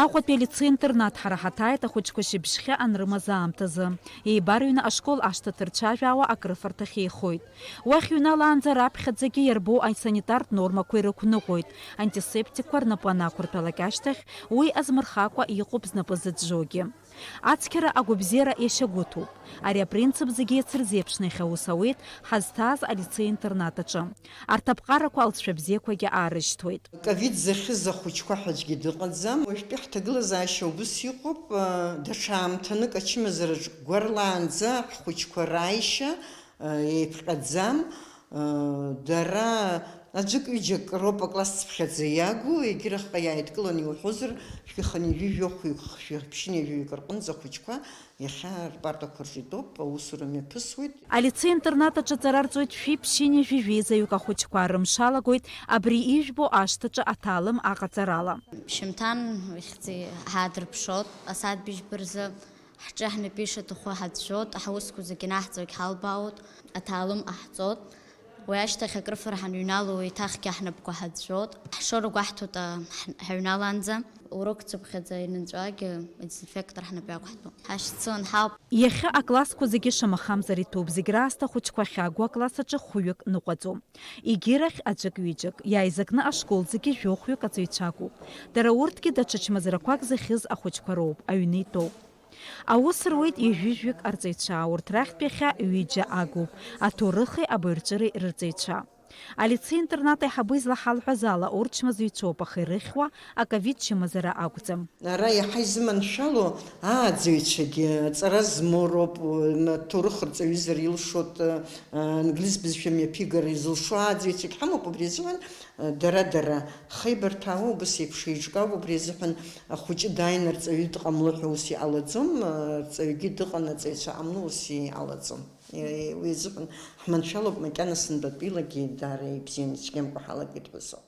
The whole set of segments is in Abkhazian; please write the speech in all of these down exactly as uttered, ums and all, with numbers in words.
Аҟәатәи алицеи-интернат ҳара ҳаҭааит ахәыҷқәа шьыбжьхьа анрымаз аамҭазы. Еибарыҩны ашкол ашҭа ҭырцәажәаауа акрыфарҭахь еихоит. Уахь иҩналаанӡа раԥхьаӡагьы иарбоу асанитартә нормақәа ирықәныҟәоит, антисептикқәа рнапы анақәырҭәалак ашьҭахь, уи азмырхакәа иҟоуп знапы зыӡәӡәогьы. Ацқьара агәабзиара иашьагәыҭуп. Ари апринцип зегьы иацырзеиԥшны иахьа аус ауеит ҳазҭааз алицеи-интернат аҿы. Арҭ аԥҟарақәа алҵшәа бзиақәагьы аарышьҭуеит. Ковид захьыз ахәыҷқәа ҳәа аӡәгьы дыҟаӡам. Уажәтәи ҳҭагылазаашьа убыс иҟоуп. Даҽа аамҭанык ачымазараҿ гәарлаанӡа ҳхәыҷқәа рааишьа еиԥҟьаӡам. Дара аӡәык-ҩыџьак роуп акласс цыԥхьаӡа иагу, егьырахьҟа иааидкыланы иуҳәозар, шәи хынҩажәи жәохәҩык, шәи ԥшьынҩажәаҩык рҟынӡа ахәыҷқәа иахьа рпартақәа рҿы итәоуп, аусура мҩаԥысуеит. Алицеи-интернат аҿы аҵара рҵоит шәи ԥшьынҩажәи жәеизаҩык ахәыҷқәа, рымш алагоит абри ижәбо ашҭаҿы аҭаалым аҟаҵарала. Шьымҭан ихьӡи ҳаадырԥшот, асааҭ быжьба рзы ҳҿы ҳнапы ишаҭаху ҳаӡәӡәот, ҳаусқәа зегьы наҳҵоит, ҳалбаауеит, аҭаалым ҟаҳҵоит. Уи ашьҭахь акрыфара ҳанҩнало, еиҭахгьы ҳнапқәа ҳаӡәӡәот. Ҳшоура гәаҳҭоит, а, ҳ-, ҳаҩналаанӡа. Урок цыԥхьаӡа инанҵәагьы адезинфектор ҳнапы иақәҳтәоуп. Ҳашьцылан ҳауп. Иахьа аклассқәа зегьы шамахамзар иҭәуп, зегь раасҭа ахәыҷқәа ахьаагу акласс аҿы хәҩык ныҟәаӡом. Егьирахь аӡәык-ҩыџьак, иааизакны ашкол зегьы жәохәҩык аҵаҩцәа акәуп. Дара урҭгьы даҽа чмазарақәак зыхьыз ахәыҷқәа роуп, аҩны итәоуп. Аус руеит ҩажәи жәаҩык арҵаҩцәа, урҭ рахьтә иахьа ҩыџьа агуп, аҭоурыхи абаҩрҵәыреи рырҵаҩцәа. Алицеи-интернат аиҳабы излаҳалҳәаз ала, урҭ чмазаҩцәоуп, аха ирыхьуа аковид чымазара акәӡам. Ара иаҳа изыманшәало ааӡаҩцәагьы аҵара змоу роуп, м, аҭоурых рҵаҩызар илшоит, ы, англиз бызшәа мҩаԥигара изылшо ааӡаҩцәагь ҳамоуп, убри азыҳәан, ы, дара-дара хеибарҭәаауа убас еиԥш еиҿкаауа, убри азыҳәан ахәыҷы дааины арҵаҩы дҟамло ҳәа ус иҟалаӡом, ы, арҵаҩгьы дыҟан, аҵаҩцәа ҟамло ус иҟалаӡом. Е, уи азыҳәан ҳманшәалоуп макьана сынтәатәилагьы даара ибзианы ицәгьамкәа ҳалагеит ҳәа сыҟоуп.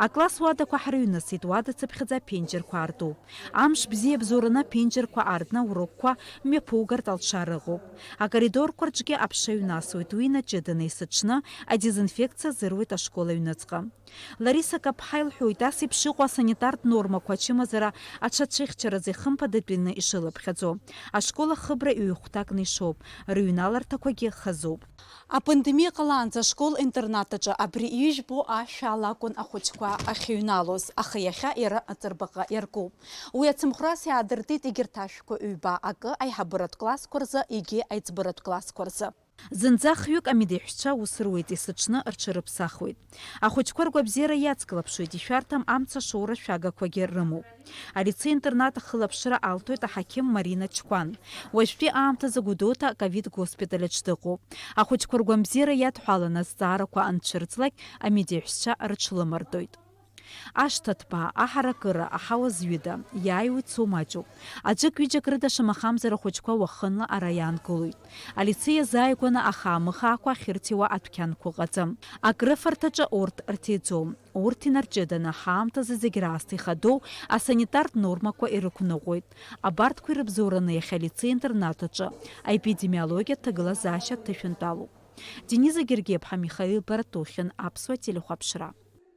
Акласс уадақәа ҳрыҩнасит, уада цыԥхьаӡа аԥенџьырқәа аартуп. Амш бзиа бзоураны аԥенџьырқәа аартны аурокқәа мҩаԥугартә алшара ыҟоуп. Акоридорқәа рҿгьы аԥша ҩнасуеит, уи наҷыданы есыҽны адезинфекциа азыруеит ашкол аҩныҵҟа. Лариса Каԥҳа илҳәоит, ас еиԥш иҟоу асанитартә нормақәа ачымазара аҽацәыхьчаразы ихымԥадатәины ишылаԥхьаӡо. Ашкол ахыбра ҩ-хәҭакны ишоуп, рыҩналарҭақәагьы хазуп. Апандемиа ҟалаанӡа ашкол-интернат аҿы абри ижәбо ашәа ала акәын ахәыҷқәа ахьыҩналоз, аха иахьа иара аҵырбаҟа иаркуп. Уи ацымхәрас иаадыртит егьырҭ ашәқәа ҩба, акы аиҳабыратә классқәа рзы, егьи аиҵбыратә классқәа рзы. Зынӡа хҩык амедеҳәшьцәа аус руеит, есыҽны рҽырыԥсахуеит. Ахәыҷқәа ргәабзиара иацклаԥшуеит, ишәарҭам амца шоура шәагақәагьы рымоуп. Алицеи-интернат ахылаԥшра алҭоит аҳақьым Марина Чқәан. Уажәтәи аамҭазы Гәдоуҭа аковид госпиталь аҿы дыҟоуп. Ахәыҷқәа ргәамбзиара иадҳәаланы азҵаарақәа анцәырҵлак, амедеҳәшьцәа рыҽлымардоит. Ашҭа ҭбаа, аҳаракыра, аҳауа зҩыда, иааиуа ицо маҷуп. Аӡәык-ҩыџьак рыда шамахамзар ахәыҷқәа уахынла ара иаанкылоит. Алицеи иазааигәаны ахаамыхаақәа ахьырҭиуа адәқьанқәа ыҟаӡам. Акрыфарҭаҿы урҭ рҭиӡом. Урҭ инарҷыданы ҳаамҭазы зегь раасҭа ихадоу асанитартә нормақәа ирықәныҟәоит. Абарҭқәа ирыбзоураны иахьа алицеи-интернат аҿы аепидемиологиатә ҭагылазаашьа ҭышәынтәалоуп. Дениза Гергиаԥҳа, Михаил Баратухин, Аԥсуа телехәаԥшра.